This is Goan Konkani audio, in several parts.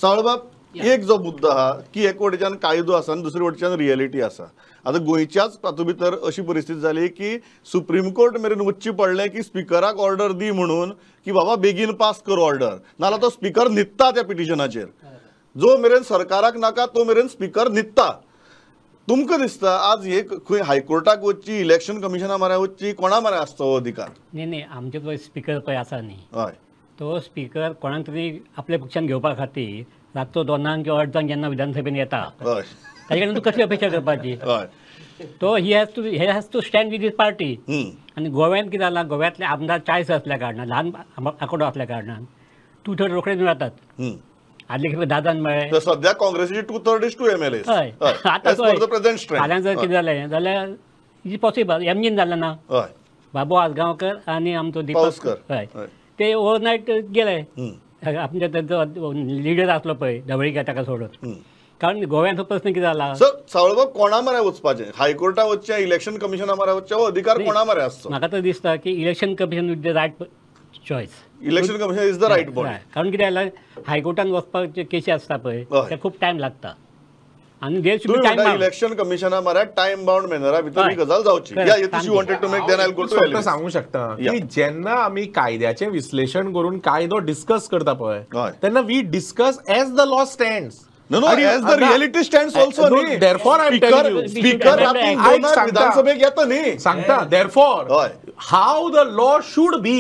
सावळबाब, एक जो मुद्दो आहा की एक वटेच्यान कायदो आसा आनी दुसरे वटेच्यान रियलिटी आसा. आतां गोंयच्याच तातूंत भितर अशी परिस्थिती जाली की सुप्रीम कोर्ट मेरेन वचची पडलें की स्पिकराक ऑर्डर दी म्हणून की बाबा बेगीन पास कर ऑर्डर, नाजाल्यार तो स्पिकर न्हिदता त्या पिटिशनाचेर. जो मेरेन सरकाराक नाका तो मेरेन स्पिकर न्हिदता. तुमकां दिसता आज हे खंय हायकोर्टाक वचची, इलेक्शन कमिशना म्हऱ्यान वचची, कोणा म्हऱ्यान आसचो हो अधिकार? न्ही न्ही, आमचे पळय स्पिकर पळय आसा न्ही, हय, तो स्पिकर कोणाक तरी आपल्या पक्षान घेवपा खातीर रातचो 2 किंवा 8 जेन्ना विधानसभेन येता ताजे कडल्यान तूं कसली अपेक्षा करपाची? तो he has to stand with his party. आनी गोव्यान कितें जालां, गोव्यांतले आमदार 40 असल्या कारणान, ल्हान आंकडो असल्या कारणान 2/3 रोखडेच मेळटात. आदले खेपे 10 जाण मेळ्ळे. सद्या काँग्रेसीची 2/3 is 2 MLA. हय, आतां फाल्यां जर कितें जालें जाल्यार is possible. एमजीन जालें ना, बाबू आजगांवकर आनी आमचो दीपक, हय, ते ओवरनायट गेले. आमचे तेंचो लिडर आसलो पळय ढवळीकर, ताका सोडून. कारण गोव्यांचो प्रश्न कितें जाला सर सावळबाब, कोणा म्हऱ्यान वचपाचें? हायकोर्टा वचचें, इलेक्शन कमिशना म्हऱ्यान वचचें, हो अधिकार कोणा म्हऱ्यान आसचो? म्हाका तर दिसता की election commission with the right choice. Election commission is the right body. कारण कितें जाल्यार हायकोर्टान वचपाक जे केशी आसता पळय ते खूब टायम लागता आनी there should be time bound. Election कमिशना म्हऱ्यान टायम बाउंड मॅनरा भितर ही गजाल जावची. You wanted to make, then I will go to फक्त सांगू शकता की जेन्ना आमी कायद्याचें विश्लेशण करून कायदो डिस्कस करता पळय तेन्ना we discuss as the law stands. No, no, as the reality stands also. No, therefore I am telling you, speaker राती 2 विधानसभेक येता न्ही सांगता. Therefore, how the law should be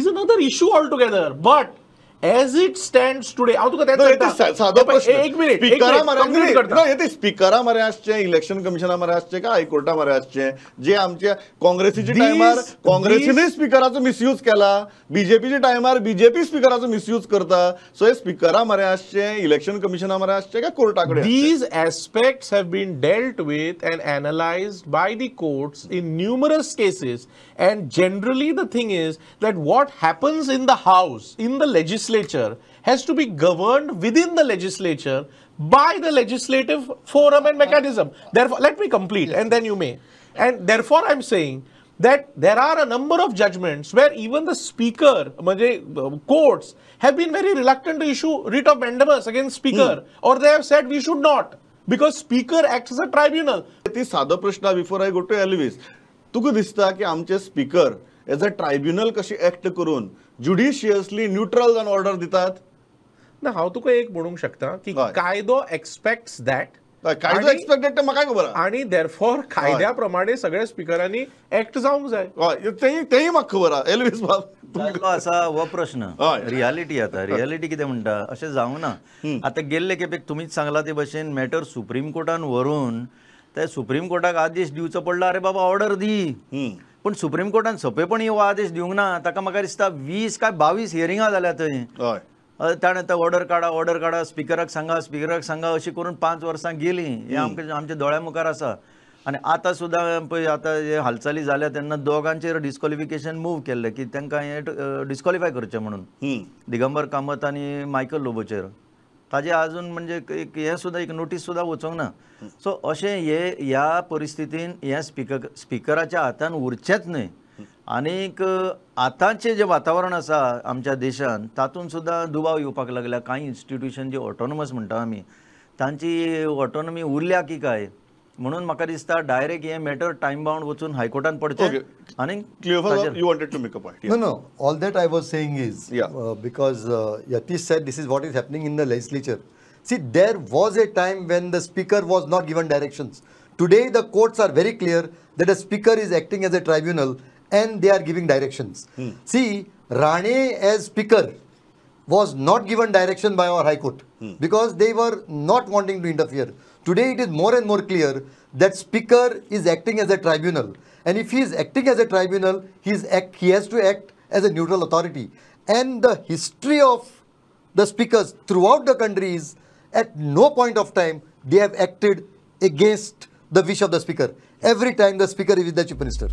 is another issue altogether. But as it stands today, हांव तुका तेंच सादो प्रश्न. एक मिनिट, स्पिकरा स्पिकरा म्हऱ्यान आसचें, इलेक्शन कमिशना म्हऱ्यान आसचें काय हायकोर्टा म्हऱ्यान आसचें? जे आमच्या काँग्रेसीच्या टायमार काँग्रेसीनूय स्पिकराचो मिसयूज केला, बीजेपीच्या टायमार बीजेपी स्पिकराचो मिसयूज करता. सो हे स्पिकरा म्हऱ्यान आसचें, इलेक्शन कमिशना म्हऱ्यान आसचें काय कोर्टा कडेन? These aspects have been dealt with and analyzed by the courts in numerous cases, and generally the thing is that what happens in the house, in the legislature, has to be governed within the legislature by the legislative forum and mechanism. Therefore, let me complete, yes, and then you may. And therefore, I'm saying that there are a number of judgments where even the speaker, courts have been very reluctant to issue writ of mandamus against speaker, or they have said we should not, because speaker acts as a tribunal. ती सादो प्रश्न before I go to Elvis, तुका दिसता की आमचे स्पीकर एज अ ट्रायब्युनल कशी एक्ट करून ज्युडिशियसली न्यूट्रल जावन ऑर्डर दितात? ना, हांव तुका एक म्हणूंक शकता की कायदो एक्सपेक्ट्स that, कायदो एक्सपेक्टेड ते म्हाकाय खबर आहा, आनी देरफॉर कायद्या प्रमाणे सगळ्या स्पिकरांनी एक्ट जावंक जाय. हय, तेंय म्हाका खबर आहा. एल्वीस बाब, आसा हो प्रश्न. रियालिटी आतां रियालिटी कितें म्हणटा, अशें जावंक ना. आतां गेल्ले खेपेक तुमीच सांगला ते भशेन मॅटर सुप्रीम कोर्टान व्हरून ते सुप्रीम कोर्टाक आदेश दिवचो पडला, अरे बाबा ऑर्डर दी. पूण सुप्रीम कोर्टान सोंपेपणी हो आदेश दिवंक ना. ताका म्हाका दिसता 20 काय 22 हियरिंगां जाल्या थंय. ताणें आतां ऑर्डर काडा, ऑर्डर काडा, स्पिकराक सांगा, स्पिकराक सांगा, अशी करून 5 वर्सां गेलीं. हें आमकां आमच्या दोळ्या मुखार आसा. आनी आतां सुद्दां पळय आतां हे हालचाली जाल्या तेन्ना दोगांचेर डिस्क्वॉलिफिकेशन मूव केल्लें की तांकां हें डिस्क्वॉलिफाय करचें म्हणून, दिगंबर कामत आनी मायकल लोबोचेर. ताजे अजून म्हणजे एक हें सुद्दां एक नोटीस सुद्दां वचोंक ना. सो अशें हे ह्या परिस्थितीन हें स्पिकराच्या हातान उरचेंच न्हय. आनीक आतांचें जें वातावरण आसा आमच्या देशान तातूंत सुद्दां दुबाव येवपाक लागल्या. कांय इन्स्टिट्युशन जी ऑटोनॉमस म्हणटा आमी, तांची ऑटोनॉमी उरल्या की काय म्हणून म्हाका दिसता डायरेक्ट हें मॅटर टायम बाउंड वचून हायकोर्टान पडचें. आनी you wanted to make a point. No, no, all that I was saying is because Yatish said this is what is happening in the legislature. See, there was a time when the speaker was not given directions. Today the courts are very clear that the speaker is acting as a tribunal and they are giving directions. See, Rane as speaker was not given direction by our High Court because they were not wanting to interfere. Today it is more and more clear that speaker is acting as a tribunal, and if he is acting as a tribunal, he has to act as a neutral authority. And the history of the speakers throughout the country is at no point of time they have acted against the wish of the speaker. Every time the speaker is with the chief minister.